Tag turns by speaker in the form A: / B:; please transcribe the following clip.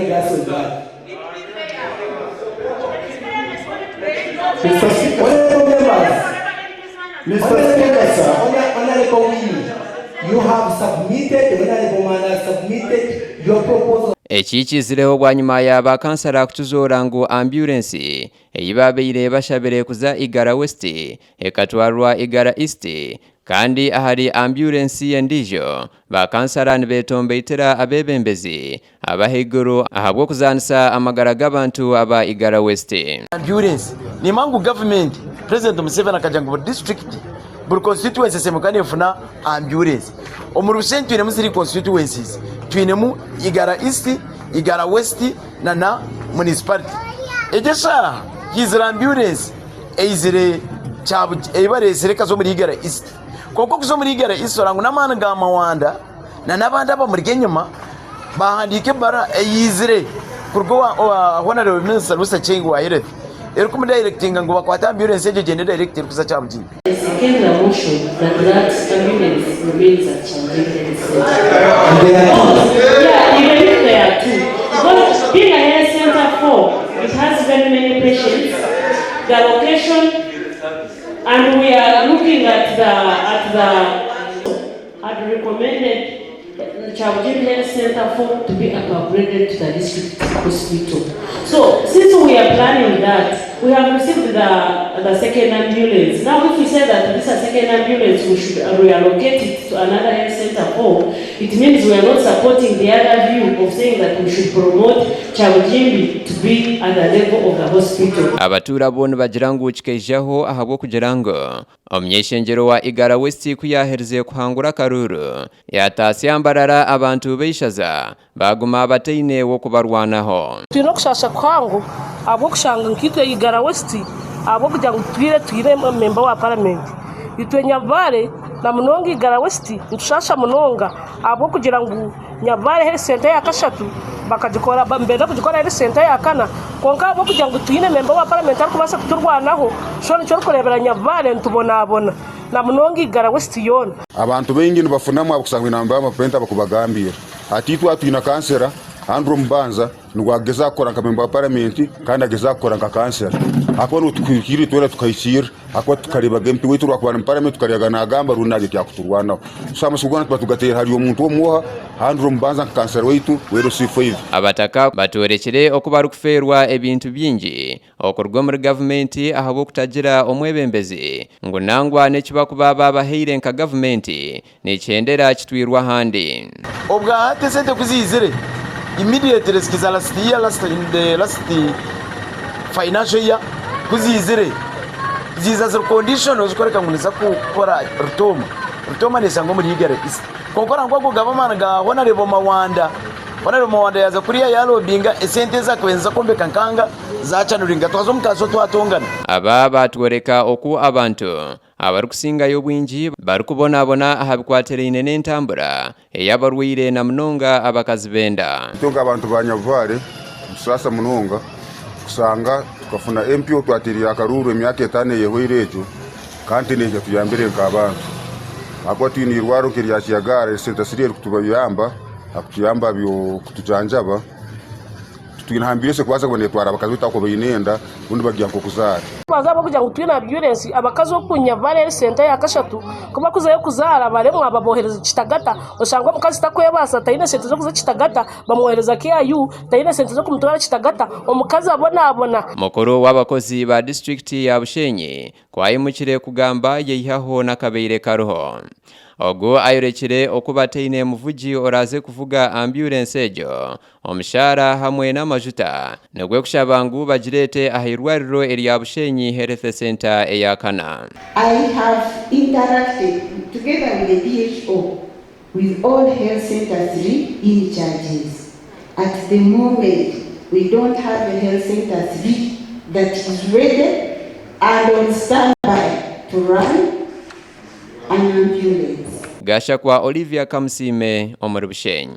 A: guide us on that.
B: Mr. Speaker,
A: Honorable members,
B: Mr.
A: Honorable
B: Speaker,
A: members,
B: sir.
A: Honorable Winnie, you have submitted, Honorable Mana submitted your proposal.
C: Eki kiizireho bwanyima ya bakansara kutuzoora ngu ambyurensi ei babaire bashabire kuza Igara West ekatwarwa Igara East kandi ahari ambyurensi endiijo bakansara nibetombeitera abeebembezi abahaiguru ahabw'okuzaanisa amagara g'abantu aba Igara West.
D: Ambulance nimanya ngu gavumenti President Museveni akagira ngu buri disiturikiti buri constituency esemeriire kuba nefuna ambulance. Omuri Bushenyi twinemu three constituencies, twinemu Igara East, Igara West na na municipality. Egi eshaaha haizire ambulance eizire ei bareetsire ekaza omuri Igara East. Kwonka okuza omuri Igara East oreba ngu n'amaani ga Mawanda na n'abandi abamuri enyima baahandiika ebaruha eyaizire kuruga owa Honourable Minister Louis Aceng wa Health erikumudayirekitinga ngu bakwate ambyurensi egyo egyende direct erikuza Kyabugiri.
E: I second the motion that that ambulance remains at Kyabugiri Health Centre.
A: And there are two.
E: Because, yeah, even if there are two. Because being a health center four, it has very many patients. The location, and we are looking at the, at the, had recommended Kyabugiri Health Center 4 to be upgraded to the district hospital. So since we are planning that, we have received the second ambulance. Now if we say that this is a second ambulance, we should reallocate it to another health center 4, it means we are not supporting the other view of saying that we should promote Kyabugimbi to be at the level of the hospital.
C: Abatuura bo nibagira ngu kikaijaho ahabw'okugira ngu omuny'eishengyero wa Igara West ku yaaherize kuhangura akaruuru, yaataasya mbarara abantu b'eishaza baaguma bataine w'okubarwanaho.
F: Twine okushaasha kuhango ahabw'okushanga nkaitwe Igara West ahabw'okugira ngu tutwire twine memba wa paramenti. Itwe Nyabubare na munonga Igara West nitushaasha munonga ahabw'okugira ngu Nyabubare health centre eya kashatu bakagikora nibenda kugikora health centre eya kana kwonka ahabw'okugira ngu twine memba wa paramenti arikubaasa kuturwanaho so nikyo orikureebera Nyabubare nitubonabona na munonga Igara West yoona.
G: Abantu baingi nibafunamu ahabw'okushanga baine ba purezidenti abakubagambira. Hati itwe aha twine kansera Andrew Mubanza nigwo akugezaho kukora nka memba wa paramenti kandi agezaho kukora nka kansera ahakuba niwe tukuhikiirire twena tukahikiirira ahakuba tukareebaga MP waitu orwakuba ari omu paramenti tukareebaga naagamba rundi naagira eki yakuturwanaho. So amatsiko goona tuba tugateire ahari omuntu omwe oha Andrew Mubanza nka kansera waitu wa LC5.
C: Abataka batworekire oku barikufeerwa ebintu bingi okuruga omuri gavumenti ahabw'okutagira omwebembezi ngu nangwa n'eki bakuba baabahaire nka gavumenti nikihendera kitwirwe ahandi.
D: Obwahati esente ku ziizire immediately zikiza last year last in the last financial year ku ziizire ziiza ziri conditional zikworeka ngu niziza kukora Rutooma. Rutooma neshangwa omuri Igara East. Kwonka orangwa ago gaba amaani ga Honarebo Mawanda. Honarebo Mawanda yaaza kuriya yalobinga esente ezi akabaire niziza kwombeka Nkanga zachanuringa twaza omu kanso twatongana.
C: Aba baatworeka oku abantu abarikusingayo obwingi barikubonabona aha bikwatiraine n'entambura ey'abarwaire na munonga abakazi b'enda.
G: Itwe nk'abantu ba Nyabubare nitusaasa munonga kushanga tukafuna MP ou twateereire akaruuru emyaka etaano eyehweire egyo kandi tihaine eki atuyambire nk'abantu ahakuba twine eirwariro nk'erya Kiyagaara esente ziriyo erikutuyamba akutuyamba aha by'okutujanjaba. Titwine ambyurensi ekubaasa kuba neetwara abakazi baitu ahakuba baine enda rundi bagiya nk'okuzaara.
F: Kubanza ahabw'okugira ngu twine ambyurensi, abakazi oku Nyabubare health centre eya kashatu ku bakuzayo kuzaara baremwa babohereza Kitagata, oshanga omukazi takwebaasa taine sente z'okuza Kitagata bamwohereza KIU taine sente z'okumutwara Kitagata, omukazi abonabona.
C: Mukuru w'abakozi ba disiturikiti ya Bushenyi Ku aimukire kugamba yaihaho n'akabaire kariho. Ogu ayorekire oku bataine muvugi oraaze kuvuga ambyurensi egyo, omushaara hamwe n'amajuta nigwo kushaba ngu bagireete aha irwariro erya Bushenyi Health Centre eya kana.
H: I have interacted together with the DHO with all health center 3 in charges. At the moment, we don't have a health center 3 that is ready and on standby to run an ambulance.
C: Gashakwa Olivia Kamusiime omuri Bushenyi.